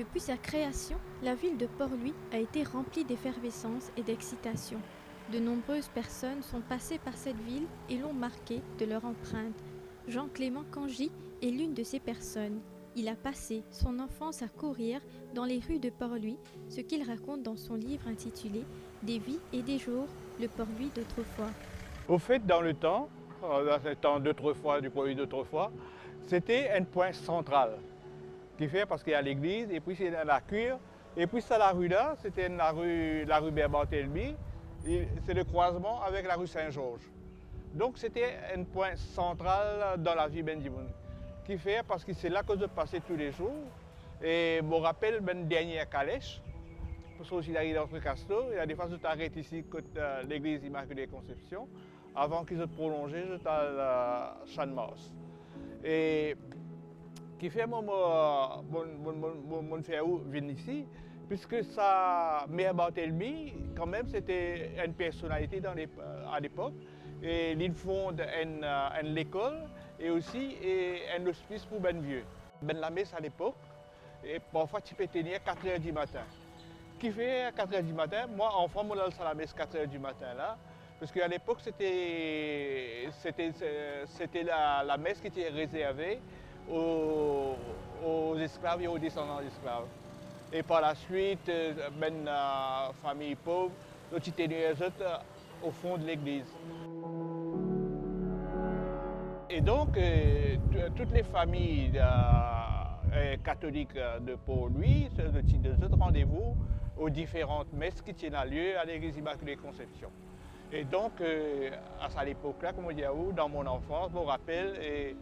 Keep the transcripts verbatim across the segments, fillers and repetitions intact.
Depuis sa création, la ville de Port-Louis a été remplie d'effervescence et d'excitation. De nombreuses personnes sont passées par cette ville et l'ont marquée de leur empreinte. Jean-Clément Cangy est l'une de ces personnes. Il a passé son enfance à courir dans les rues de Port-Louis, ce qu'il raconte dans son livre intitulé Des vies et des jours, le Port-Louis d'autrefois. Au fait, dans le temps, euh, dans le temps d'autrefois, du Port-Louis d'autrefois, c'était un point central. Qui fait parce qu'il y a l'église, et puis c'est la cuir, et puis ça, la rue là, c'était la rue, la rue Bert Barthélemy, et c'est le croisement avec la rue Saint-Georges. Donc c'était un point central dans la vie bann dimoun. Qui fait parce que c'est là que je passais tous les jours. Et je me rappelle, bann dernier calèche, pour sortir d'arriver dans Casto, il y a des fois, je t'arrête ici, côté euh, l'église Immaculée Conception. Avan ki zot prolonze, zot al, euh, Channmas. E ki fer mo, mo, mo, mo, mo fer ou vinn isi, piski sa Mer Barthélemy, kanmem, sete enn personalite dan le, a lepok, e li fond enn, euh, enn lekol, e osi, e enn ospis pou bann vie. Bann lames a lepok, e parfwa ti pe tenir a kat er dimatin. Ki fer a kat er dimatin, mwa, anfan, mo al sa lames kat er dimatin la, piski a lepok, sete, sete, sete la, lames ki ti rezerve o, o zesklav e o desandan zesklav. E par laswit, euh, bann, euh, fami pov, zot ti tenir zot, euh, au fond de l'église. Et donc, euh, t-, toutes les familles, euh, euh, catholiques, euh, de Port-Louis, se, se, se donnent rendez-vous aux différentes messes qui tiennent lieu à l'église Immaculée Conception. Et donc, euh, à cette époque-là, comme on dit, dans mon enfance, je me rappelle, et,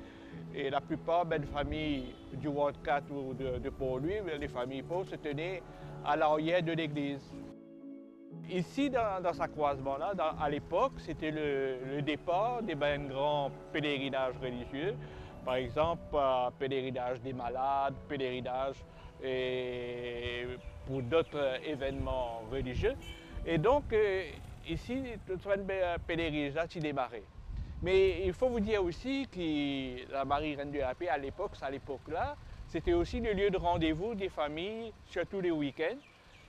et la plupart, ben, de familles du Ward quatre ou de, de Port-Louis, les familles pauvres se tenaient à l'arrière de l'église. Isi, dan, dan sa krwazman la, dan, a lepok, sete le, le depar de bann gran pelerinaz relizie, par exanp, euh, pelerinaz de malad, pelerinaz, e, pou dot evennman relizie. E donk, euh, isi, tou sa bann pe-, pelerinaz la ti demare. Mais il faut vous dire aussi que la Marie Reine de la Paix, à l'époque, à l'époque-là, c'était aussi le lieu de rendez-vous des familles, surtout les week-ends.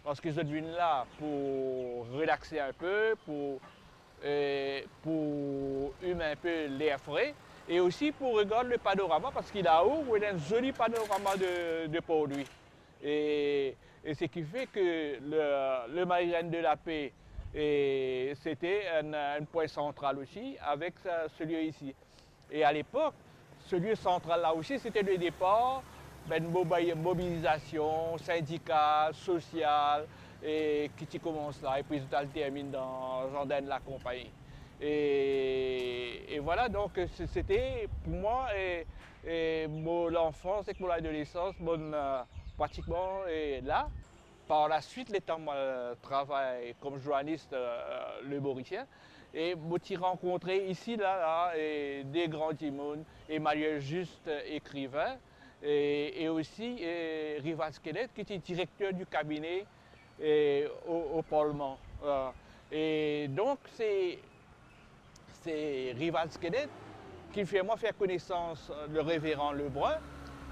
Paski zot vinn la pou relaxe inpe, pou, euh, pou humer inpe ler fre, e osi pou regard le panorama, paski lao, ou ena enn zoli panorama de, de Port-Louis. E, e seki fer ke le, le Marie Reine de la Paix, e, sete enn, enn pwin santral osi, avek sa, se lie isi. E a lepok, se lie santral la osi, sete le depar bann mobi-, mobilizasion sindikal, sosial, e ki ti koumans la, epi zot al terminn dan Zardin de la Compagnie. E, e vwala, donk, se, sete pou mwa, e, e mo lanfans ek mo ladolesans, mo, euh, pratikman, e la. Par laswit, letan mo al travay kom zournalis, euh, Le Morisien, e mo ti rankontre isi la, la, e de gran dimoun, Emmanuel Juste, ecrivain, e, e osi, e Rival Squelette, ki ti direkter di kabine, e, o, o Parlman. Euh, e donk, se se Rival Squelette ki fer mwa fer konesans, euh, le Reveran Lebrun.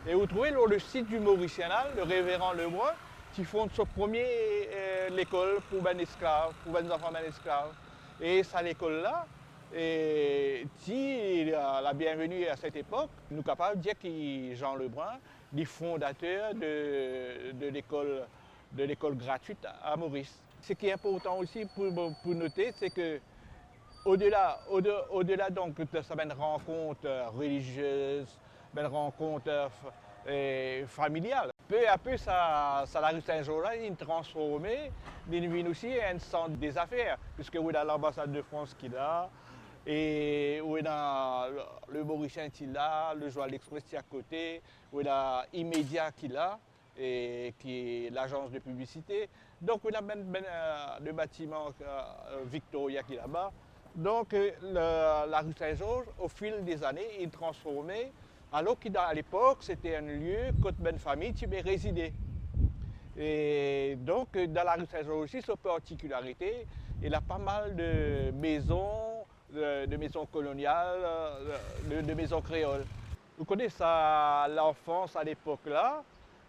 E ou trouve lor le sit di Morisien la, le Reveran Lebrun ti fond so premie, euh, lekol pou bann esklav, pou bann zanfan bann esklav. E sa lekol la, e ti, euh, la bienveni a set epok. Nou kapav dir ki Jean Lebrun, li fondater de, de lekol, de lekol gratwit a Moris. Seki inportan osi pou, pou note, se ke odela, ode-, odela donk de sa bann rankont, euh, relizie, bann rankont, euh, f-, e familial, pe a pe sa, sa lari Sin Zorz la, linn transforme, linn vinn osi enn sant de zafer, piski ou ena Lanbasad de Frans ki la, e ou ena Le Morisien ki la, Le Journal Express ki akote, ou ena Imedia ki la, e ki lazans de piblisite. Donk, ou ena bann, bann, euh, le batiman, euh, Victoria ki laba. Donk, euh, le, lari Sin Zorz, o fil de zane, linn transforme, alor ki dan, a lepok, sete enn lie kot bann fami ti pe rezide. E donk, euh, dan lari Sin Zorz osi, so partikilarite, ena pa mal de mezon, de, de mezon kolonial, euh, de, de mezon kreol. Ou kone sa, lanfans a lepok la,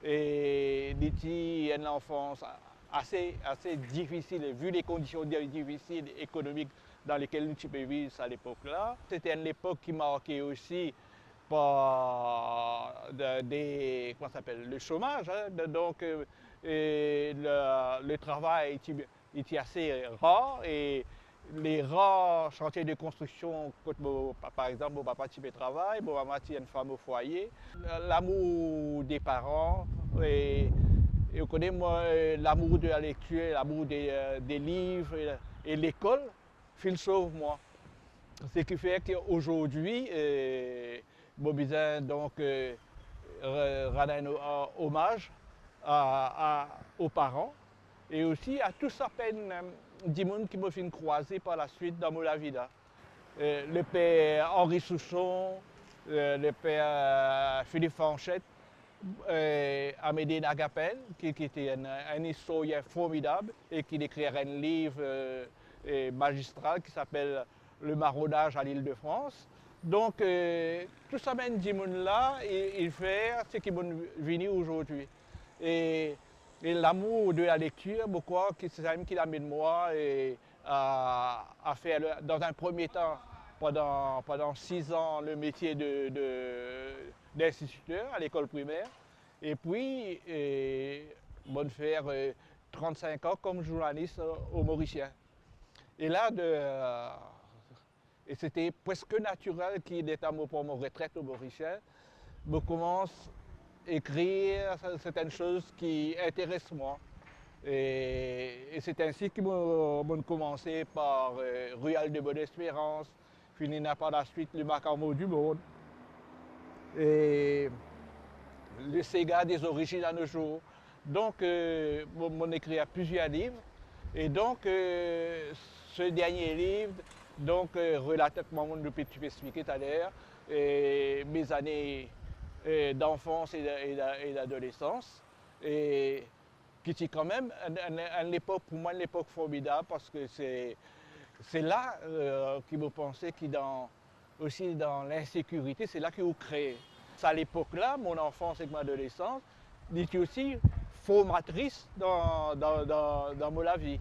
E li ti enn lanfans ase, ase difisil, vi le kondision di-, difisil ekonomik dan lekel nou ti pe viv sa lepok la. Se ti enn lepok ki marke osi par de, de, kouma sa apel, le somaz, hein. De, donk, euh, e le, le travay ti, li ti ase rar, e le rar santie de konstriksion kot mo pa-, par exanp, mo papa ti pe travay, mo mama ti enn fam o fwaye. Lamour de paran, e, e ou kone mwa, lamour de la lektir, lamour de, euh, de liv, e, e lekol finn sov mwa. Seki fer ki azordi, euh, mo bizin donk, euh, ra-, rann enn o-, omaz a, a, o paran e osi a tou sa bann, euh, dimoun ki mo finn krwaze par laswit dan mo lavi la. Euh, le per Henri Sousson, euh, le per, euh, Philippe Fanchette, euh, Amédée Nagapel, ki, ki ti enn, enn istorien formidab e ki ekrir enn liv, euh, euh, magistral ki apel Le Marronnage à l'Île-de-France. Donk, euh, tou sa bann dimoun la, li, li fer seki mo vini azordi. E, e lamour de la lektir, mo krwar ki se sa mem ki amenn mwa, e, a, a fer le, dan enn premie tan, pandan, pandan siz an, le metie de, de, d'instituteur à l'école primaire. E pi, e, mo fer, euh, trannsink an kom zournalis, euh, o Morisien. E la, de, euh, e se ti preske natirel ki, leta mo pran mo retret o Morisien, mo koumans ekrir sertenn soz ki interes mwa. E, e se ensi ki mo, mo koumanse par, euh, Ruelle de Bonne-Espérance, fini ena par laswit Le Macaw Mor du Monde, e Le Séga des origines à nos jours. Donk, euh, mo, mo ekrir plizir liv. E donk, euh, se dernie liv, donk, euh, relat kouma nou pe, ti pe explike taler, e, mes années, euh, d'enfance et de, et de, et d'adolescence. E ki ti kanmem enn, enn, enn lepok, pou mwa, enn lepok formidab, parski se, se la, euh, ki mo panse ki dan, osi dan linsekirite, se la ki ou kree. Sa lepok la, mon enfance ek mon adolescence, li ti osi formatris dan, dan, dan, dan mo lavi.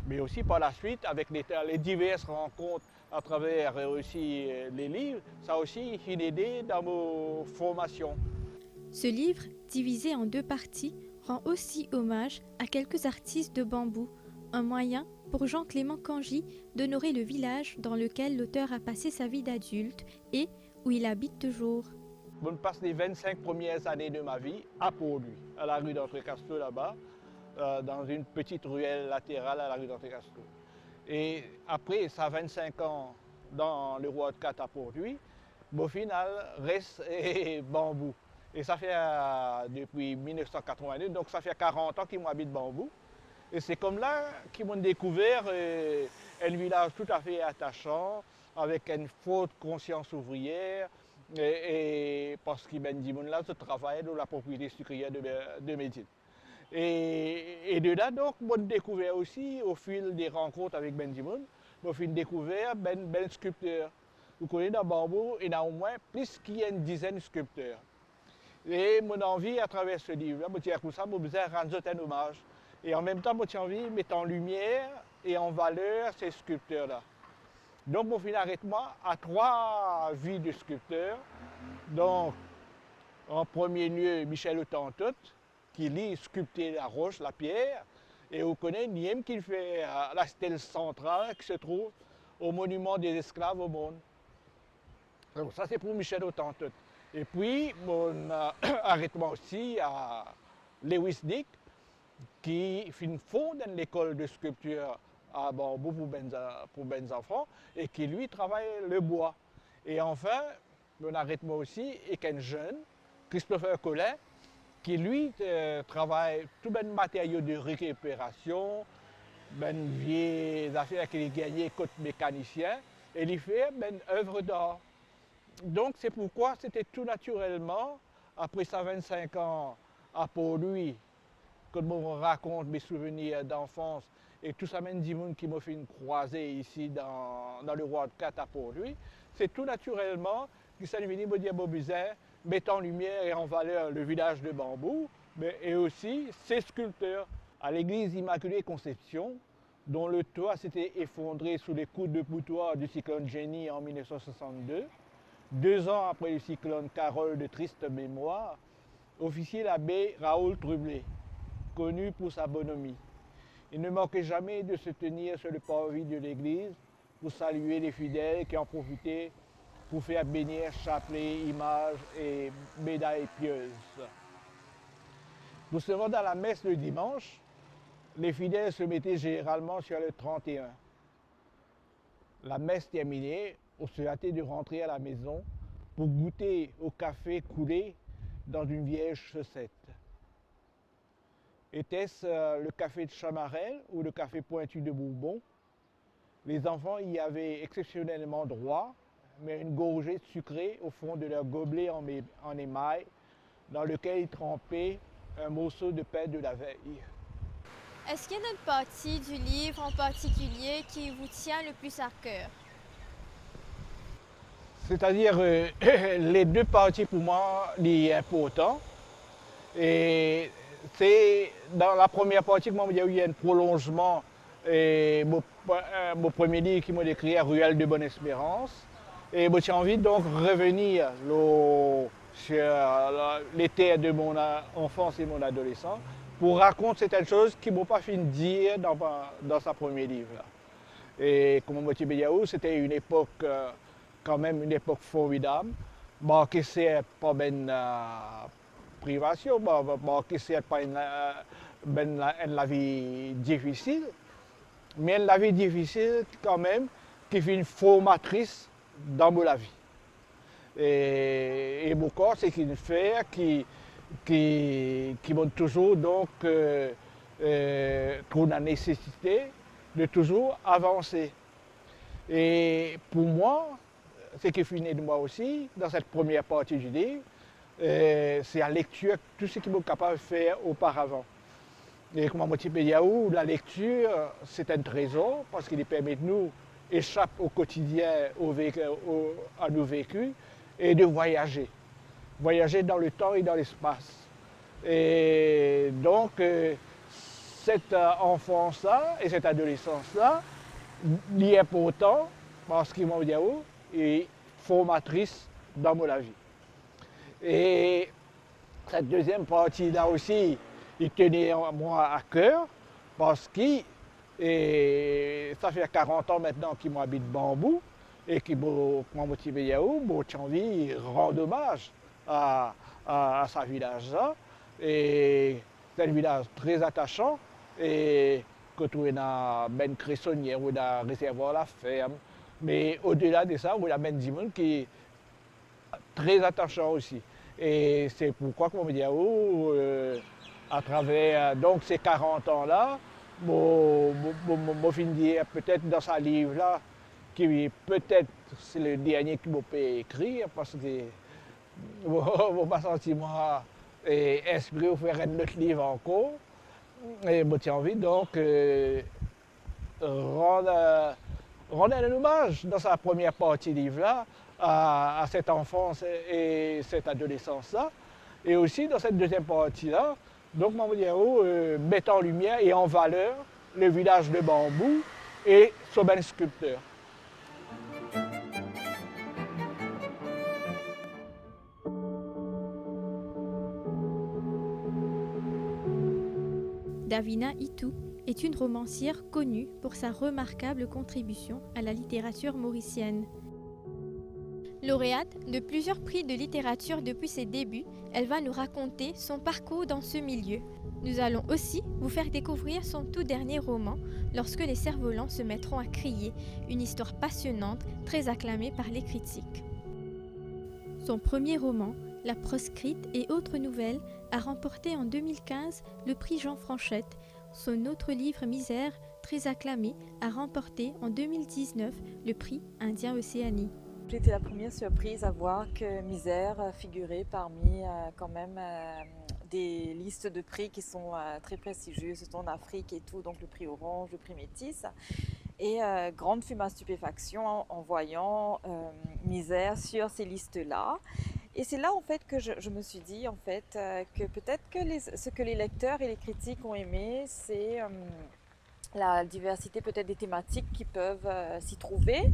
Me osi par laswit, avek le, le diver rankont atraver, euh, osi, euh, le liv, sa osi finn ede dan mo formasion. Ce livre, divisé en deux parties, rend aussi hommage à quelques artistes de Bambou, un moyen pour Jean-Clément Kandji d'honorer le village dans lequel l'auteur a passé sa vie d'adulte et où il habite toujours. Mo pas les vingt-cinq premières années de ma vie à Port-Louis, à la rue d'Entrecasteaux là-bas, euh, dans une petite ruelle latérale à la rue d'Entrecasteaux. E apre sa vinnsink an dan le Roi de Kat a Port-Louis, mo finn al res Bambou. E sa fer, euh, depi mil nef san katrovin-de, donk sa fer karant an ki mo abit Bambou. E se koumsa ki mo dekouver, euh, enn vilaz toutafe atasan, avek enn fort konsians ouvrier, e, e parski bann dimoun la, zot travay dan la propriete sikrier de, de Medin. E, e de la, donk, mo dekouver osi, o fil de rankont avek bann dimoun, mo finn dekouver bann, bann skripter. Ou kone, dan Bambou, ena omwin plis ki enn dizenn skripter. E mo anvi, atraver se liv la, mo dir koumsa, mo bizin rann zot enn omaz. E anmemtan, mo ti anvi met an limier e an valer se skripter la. Donk, mo finn aret mwa a trwa vi de skripter. Donk, an premie lie, Michel Hottentot, ki li skripte laros, lapier, e ou kone, li mem ki fer, euh, lastel santral ki se trouv au Monument des Esclaves au Monde. Donk, sa se pou Michel Hottentot. E pi, mo, euh, aret mwa osi a Lewis Dick, ki finn fond enn lekol de skriptir a Bambou pou bann, pou bann zanfan, e ki li travay lebwa. E anfin, mo aret mwa osi ek enn zenn, Christopher Colin, ki li, euh, travay tou bann materio de rekiperasion, bann vie zafer ki li gagne kot mekanisien, e li fer bann oeuvre d'art. Donk, se poukwa se ti tou natirelman, apre sa vinnsink an a Port-Louis, kot mo rakont mes souvenir d'enfance e tou sa bann dimoun ki mo finn krwaze isi dan, dan le Roi de Kat a Port-Louis, se tou natirelman ki sa vini, mo dir, mo bizin met an limier e an valer le vilaz de Bambou, mais et aussi ses sculpteurs. À l'église Immaculée Conception, dont le toit s'était effondré sous les coups de boutoir du cyclone Jenny en mille neuf cent soixante-deux, deux ans après le cyclone Carole de triste mémoire, officiait l'abbé Raoul Trublet, connu pour sa bonhomie. Il ne manquait jamais de se tenir sur le parvis de l'église pour saluer les fidèles qui en profitaient pour faire bénir chapelet, images et médailles pieuses. Pour se rendre à la messe le dimanche, les fidèles se mettaient généralement sur le trente et un. La messe terminée, on se hâtait de rentrer à la maison pour goûter au café coulé dans une vieille chaussette. Était-ce, euh, le café de Chamarel ou le café pointu de Bourbon ? Les enfants y avaient exceptionnellement droit, mais une gorgée sucrée au fond de leur gobelet en mé-, en émail, dans lequel ils trempaient un morceau de pain de la veille. Est-ce qu'il y a une partie du livre en particulier qui vous tient le plus à cœur ? C'est-à-dire, euh, les deux parties pour moi, li inportan. E se dan la première partie, kouma mo dir, il y a un prolongement, e mo, euh, mo premie liv ki mo ekrir, Ruelle de Bonne Espérance. E mo ti anvi donk revenir lor, sur la, les terres de mon a-, enfance et mon adolescence, pour raconter certaines choses ki mo pa finn dir dan, dan sa premie liv la. E kouma mo ti pe dir ou, c'était une époque, euh, quand même une époque formidable, marke sert par bann, euh, privasion, mar-, mar-, marke sert par enn, euh, bann la-, enn lavi difisil, me enn lavi difisil kan mem ki finn formatris dan mo lavi. E, e mo krwar se ki fer ki, ki, ki mo touzour donk, euh, euh, trouv la nesesite de touzour avanse. E pou mwa, seki finn ed mwa osi dan set premie parti di liv, euh, se la lektir, tou seki mo kapav fer oparavan. E kouma mo ti pe dir ou, la lecture, c'est un trésor, parski li permet nou esap o kotidien, o vek-, o, a nou veki, e de vwayaze. Vwayaze dan letan e dan lespas. E donk, euh, set, euh, anfans la e set adolesans la, li inportan, parski mo dir ou, e formatris dan mo lavi. E set deziem parti la osi, li teni mwa a ker, parski, e, sa fer karant an aster ki mo abit Banbou, e ki mo, kouma mo ti pe dir ou, mo ti anvi rann omaz a, a, a sa vilaz la. E se enn vilaz tre atasan, e kot ou ena bann kresonier, ou ena rezervwar laferm, me odela de sa, ou ena bann dimoun ki tre atasan osi. E se poukwa, kouma mo dir ou, euh, atraver, euh, donk, se karant an la, mo, mo, mo, mo, mo finn dir, petet dan sa liv la, ki petet se le dernie ki mo pe ekrir, parski mo, mo pa santi mwa, e, inspire pou fer enn lot liv ankor. E mo ti anvi, donk, euh, rann, euh, rann enn omaz dan sa premie parti liv la a, a set anfans e set adolesans la. E osi dan set deziem parti la, donk, mo dir ou, euh, met an limier e an valer le vilaz de Banbou e so bann skilpter. Davina Itou est une romancière connue pour sa remarquable contribution à la littérature mauricienne. Lauréate de plusieurs prix de littérature depuis ses débuts, elle va nous raconter son parcours dans ce milieu. Nous allons aussi vous faire découvrir son tout dernier roman, Lorsque les cerfs-volants se mettront à crier, une histoire passionnante, très acclamée par les critiques. Son premier roman, La Proscrite et autres nouvelles, a remporté en deux mille quinze le prix Jean Franchette. Son autre livre, Misère, très acclamé, a remporté en deux mille dix-neuf le prix Indien Océanie. J'étais la première surprise à voir que Misère figurait parmi, euh, quand même, euh, des listes de prix qui sont, euh, très prestigieuses, surtout en Afrique et tout, donc le prix Orange, le prix Métis. Et, euh, grande fut ma stupéfaction en, en voyant, euh, Misère sur ces listes-là. Et c'est là, en fait, que je, je me suis dit, en fait, euh, que peut-être que les, ce que les lecteurs et les critiques ont aimé, c'est, euh, la diversité peut-être des thématiques qui peuvent, euh, s'y trouver.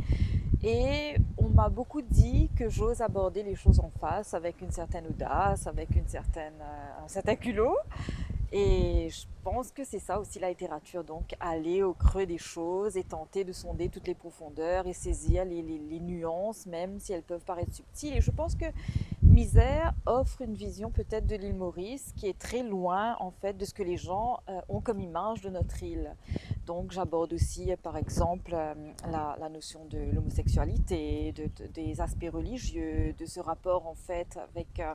Et on m'a beaucoup dit que j'ose aborder les choses en face avec une certaine audace, avec une certaine, euh, un certain culot. Et je pense que c'est ça aussi la littérature, donc aller au creux des choses et tenter de sonder toutes les profondeurs et saisir les, les, les nuances, même si elles peuvent paraître subtiles. Et je pense que Misère offre une vision peut-être de l'île Maurice qui est très loin, en fait, de ce que les gens, euh, ont comme image de notre île. Donc, j'aborde aussi, euh, par exemple, euh, la, la notion de l'homosexualité, de, de, des aspects religieux, de ce rapport, en fait, avec, euh,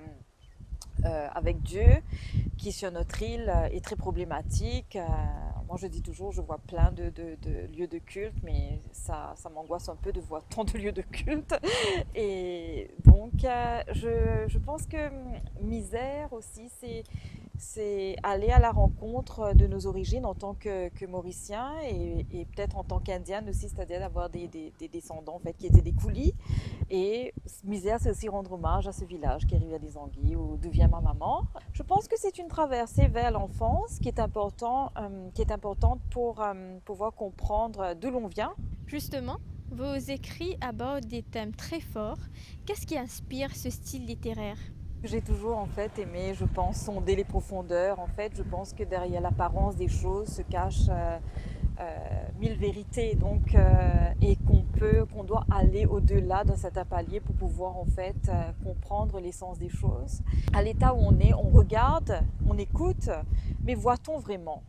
euh, avec Dieu, qui sur notre île, euh, est très problématique. Euh, moi, je dis toujours, je vois plein de, de, de lieux de culte, mais ça, ça m'angoisse un peu de voir tant de lieux de culte. Et donc, euh, je, je pense que, hum, Misère aussi, c'est, c'est aller à la rencontre de nos origines en tant que, que Mauriciens et, et peut-être en tant qu'Indiens aussi, c'est-à-dire d'avoir des, des, des descendants, en fait, qui étaient des coulis. Et Misère, c'est aussi rendre hommage à ce village qui est Rivière-des-Anguilles, où d'où vient ma maman. Je pense que c'est une traversée vers l'enfance qui est important, euh, qui est importante pour, euh, pouvoir comprendre d'où l'on vient. Justement, vos écrits abordent des thèmes très forts. Qu'est-ce qui inspire ce style littéraire ? J'ai toujours, en fait, aimé, je pense, sonder les profondeurs. En fait, je pense que derrière l'apparence des choses se cachent, euh, euh, mille vérités. Donc, euh, et qu'on peut, qu'on doit aller au-delà d'un certain palier pour pouvoir, en fait, euh, comprendre l'essence des choses. À l'état où on est, on regarde, on écoute, mais voit-on vraiment ?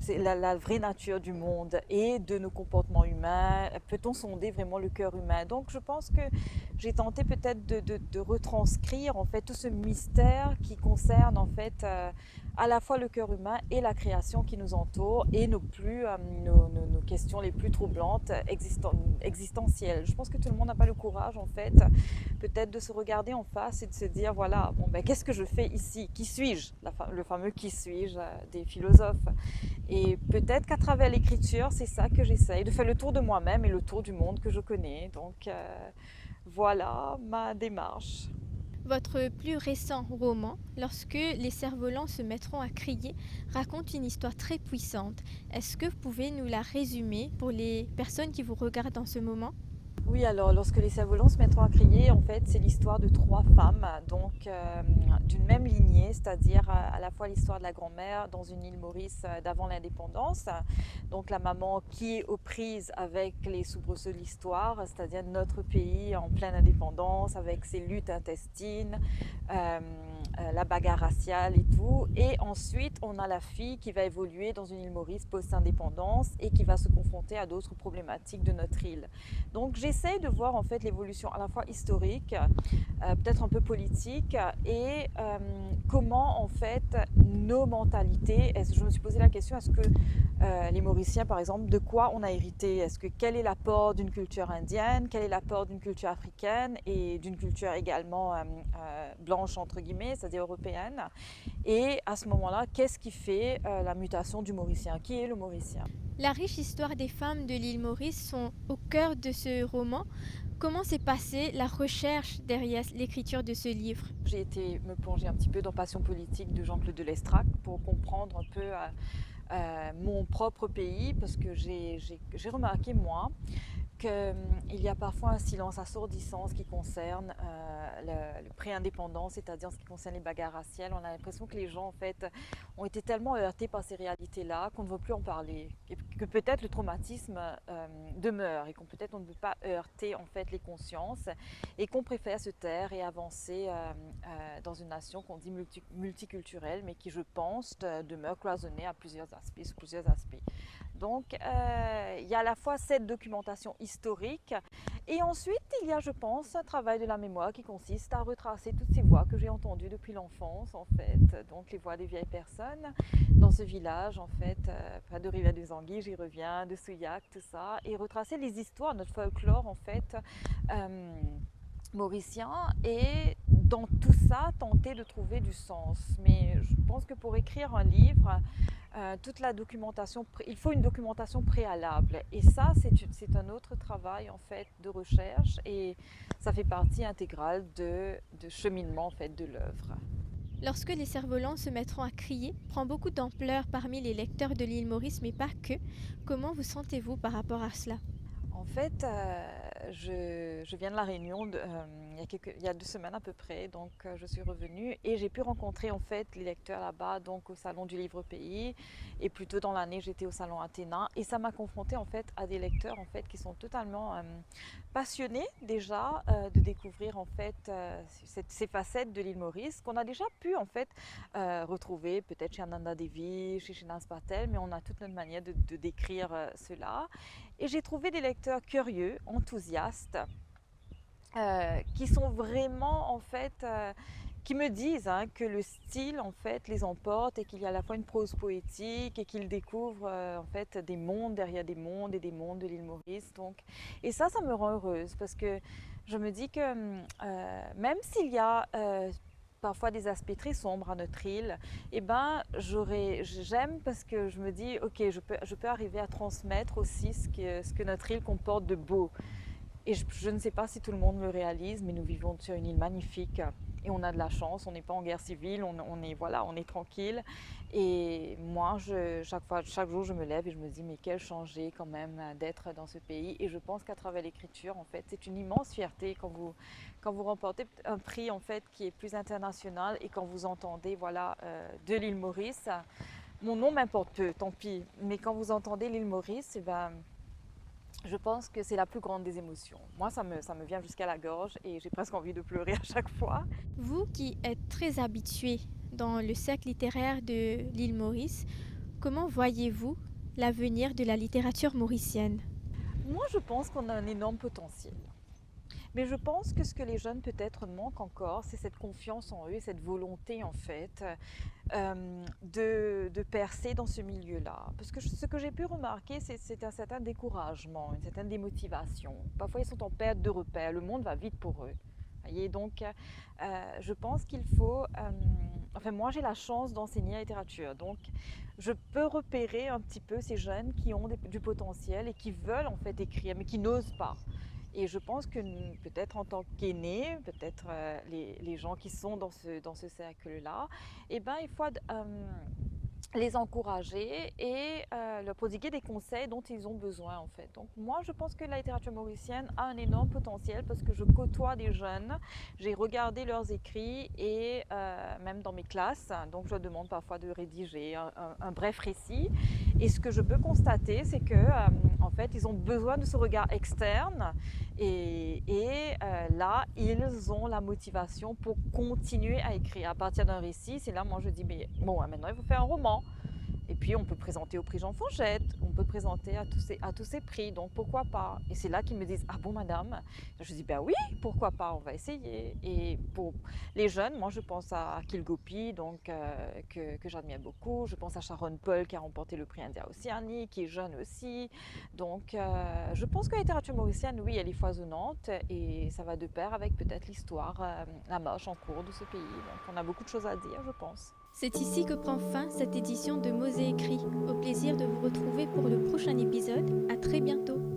C'est la, la vraie nature du monde et de nos comportements humains. Peut-on sonder vraiment le cœur humain ? Donc, je pense que j'ai tenté peut-être de, de, de retranscrire, en fait, tout ce mystère qui concerne, en fait, euh, à la fois le cœur humain et la création qui nous entoure et nos plus, euh, nos, nos, nos questions les plus troublantes, euh, existen-, existentielles. Je pense que tout le monde n'a pas le courage, en fait, peut-être de se regarder en face et de se dire, voilà, bon, ben, qu'est-ce que je fais ici ? Qui suis-je ? La fa-, le fameux qui suis-je, euh, des philosophes. Et peut-être qu'à travers l'écriture, c'est ça que j'essaye, de faire le tour de moi-même et le tour du monde que je connais. Donc, euh, voilà ma démarche. Votre plus récent roman, Lorsque les cerfs-volants se mettront à crier, raconte une histoire très puissante. Est-ce que vous pouvez nous la résumer pour les personnes qui vous regardent en ce moment ? Oui, alors, Lorsque les cerfs-volants se mettront à crier, en fait, c'est l'histoire de trois femmes, donc, euh, d'une même lignée, c'est-à-dire, euh, à la fois l'histoire de la grand-mère dans une île Maurice, euh, d'avant l'indépendance. Donc, la maman qui est aux prises avec les soubresauts de l'histoire, c'est-à-dire notre pays en pleine indépendance, avec ses luttes intestines, euh, euh, la bagarre raciale et tout. Et ensuite, on a la fille qui va évoluer dans une île Maurice post-indépendance et qui va se confronter à d'autres problématiques de notre île. Donc, j'essaie de voir, en fait, l'évolution à la fois historique, euh, peut-être un peu politique, et, euh, comment, en fait, nos mentalités, est-ce, je me suis posé la question, est-ce que, euh, les Mauriciens, par exemple, de quoi on a hérité ? Est-ce que, quel est l'apport d'une culture indienne ? Quel est l'apport d'une culture africaine et d'une culture également, euh, euh, blanche, entre guillemets, c'est-à-dire européenne ? Et à ce moment-là, qu'est-ce qui fait, euh, la mutation du Mauricien ? Qui est le Mauricien ? La riche histoire des femmes de l'île Maurice sont au cœur de ce roman. Comment s'est passée la recherche derrière l'écriture de ce livre ? J'ai été me plonger un petit peu dans Passion politique de Jean-Claude de Lestrac pour comprendre un peu, euh, euh, mon propre pays, parce que j'ai, j'ai, j'ai remarqué, moi, que, hum, il y a parfois un silence assourdissant en ce qui concerne, euh, le, le pré-indépendance, c'est-à-dire en ce qui concerne les bagarres raciales. On a l'impression que les gens, en fait, ont été tellement heurtés par ces réalités-là qu'on ne veut plus en parler. Et que peut-être le traumatisme, euh, demeure et qu'on, peut-être on ne veut pas heurter, en fait, les consciences et qu'on préfère se taire et avancer, euh, euh, dans une nation qu'on dit multi-, multiculturelle, mais qui, je pense, euh, demeure cloisonnée à plusieurs aspects, sous plusieurs aspects. Donc, euh, il y a à la fois cette documentation historique et ensuite, il y a, je pense, un travail de la mémoire qui consiste à retracer toutes ces voix que j'ai entendues depuis l'enfance, en fait. Donc, les voix des vieilles personnes dans ce village, en fait, euh, enfin, de Rivière-des-Anguilles, j'y reviens, de Souillac, tout ça, et retracer les histoires, notre folklore, en fait, euh, mauricien, et dans tout ça, tenter de trouver du sens. Mais je pense que pour écrire un livre, euh, toute la documentation, pré- il faut une documentation préalable. Et ça, c'est une- c'est un autre travail, en fait, de recherche. Et ça fait partie intégrale de, de cheminement, en fait, de l'œuvre. Lorsque les cerfs-volants se mettront à crier, prend beaucoup d'ampleur parmi les lecteurs de l'île Maurice, mais pas que, comment vous sentez-vous par rapport à cela ? En fait, euh, je, je viens de La Réunion de- euh, il, y a quelques- il y a deux semaines à peu près, donc euh, je suis revenue et j'ai pu rencontrer en fait les lecteurs là-bas, donc au Salon du Livre Pays, et plus tôt dans l'année, j'étais au Salon Athéna, et ça m'a confrontée en fait à des lecteurs en fait qui sont totalement euh, passionnés déjà euh, de découvrir en fait euh, cette- ces facettes de l'île Maurice qu'on a déjà pu en fait euh, retrouver peut-être chez Ananda Devi, chez Shreyans Patel, mais on a toute notre manière de, de décrire euh, cela. Et j'ai trouvé des lecteurs curieux, enthousiastes, euh, qui sont vraiment en fait, euh, qui me disent hein, que le style en fait les emporte et qu'il y a à la fois une prose poétique et qu'ils découvrent euh, en fait des mondes derrière des mondes et des mondes de l'île Maurice. Donc, et ça, ça me rend heureuse parce que je me dis que euh, même s'il y a euh, parfois des aspects très sombres à notre île, eh ben, j'aurais, j'aime parce que je me dis, ok, je peux, je peux arriver à transmettre aussi ce que, ce que notre île comporte de beau. Et je, je ne sais pas si tout le monde le réalise, mais nous vivons sur une île magnifique et on a de la chance, on n'est pas en guerre civile, on, on est, voilà, on est tranquille. Et moi, je, chaque fois, chaque jour, je me lève et je me dis, mais quel changé quand même euh, d'être dans ce pays. Et je pense qu'à travers l'écriture, en fait, c'est une immense fierté quand vous, quand vous remportez un prix, en fait, qui est plus international et quand vous entendez, voilà, euh, de l'île Maurice, mon nom m'importe peu, tant pis, mais quand vous entendez l'île Maurice, eh ben, je pense que c'est la plus grande des émotions. Moi, ça me, ça me vient jusqu'à la gorge et j'ai presque envie de pleurer à chaque fois. Vous qui êtes très habitué dans le cercle littéraire de l'île Maurice, comment voyez-vous l'avenir de la littérature mauricienne ? Moi, je pense qu'on a un énorme potentiel. Mais je pense que ce que les jeunes peut-être manquent encore, c'est cette confiance en eux, cette volonté en fait euh, de, de percer dans ce milieu-là. Parce que ce que j'ai pu remarquer, c'est, c'est un certain découragement, une certaine démotivation. Parfois, ils sont en perte de repère, le monde va vite pour eux. Voyez, donc, euh, je pense qu'il faut... euh, enfin, moi, j'ai la chance d'enseigner la littérature, donc je peux repérer un petit peu ces jeunes qui ont des- du potentiel et qui veulent en fait écrire, mais qui n'osent pas. Et je pense que nous, peut-être en tant qu'aînés, peut-être euh, les, les gens qui sont dans ce, dans ce cercle-là, eh ben, il faut euh, les encourager et euh, leur prodiguer des conseils dont ils ont besoin en fait. Donc moi, je pense que la littérature mauricienne a un énorme potentiel parce que je côtoie des jeunes, j'ai regardé leurs écrits et euh, même dans mes classes, donc je leur demande parfois de rédiger un, un- un bref récit. Et ce que je peux constater, c'est que euh, en fait, ils ont besoin de ce regard externe et, et, euh, là, ils ont la motivation pour continuer à écrire. À partir d'un récit, c'est là, moi, je dis, mais bon, hein, maintenant, il faut faire un roman. Et puis, on peut présenter au prix Jean Faurgette, on peut présenter à tous ces, à tous ces prix, donc pourquoi pas ? Et c'est là qu'ils me disent, ah bon, madame ? Je dis, ben oui, pourquoi pas, on va essayer. Et pour les jeunes, moi, je pense à Akhil Gopi, donc, euh, que, que j'admire beaucoup. Je pense à Sharon Paul, qui a remporté le prix India Oceanie, qui est jeune aussi. Donc, euh, je pense que la littérature mauricienne, oui, elle est foisonnante et ça va de pair avec peut-être l'histoire, euh, la marche en cours de ce pays. Donc, on a beaucoup de choses à dire, je pense. C'est ici que prend fin cette édition de Mots et Écrits. Au plaisir de vous retrouver pour le prochain épisode. À très bientôt.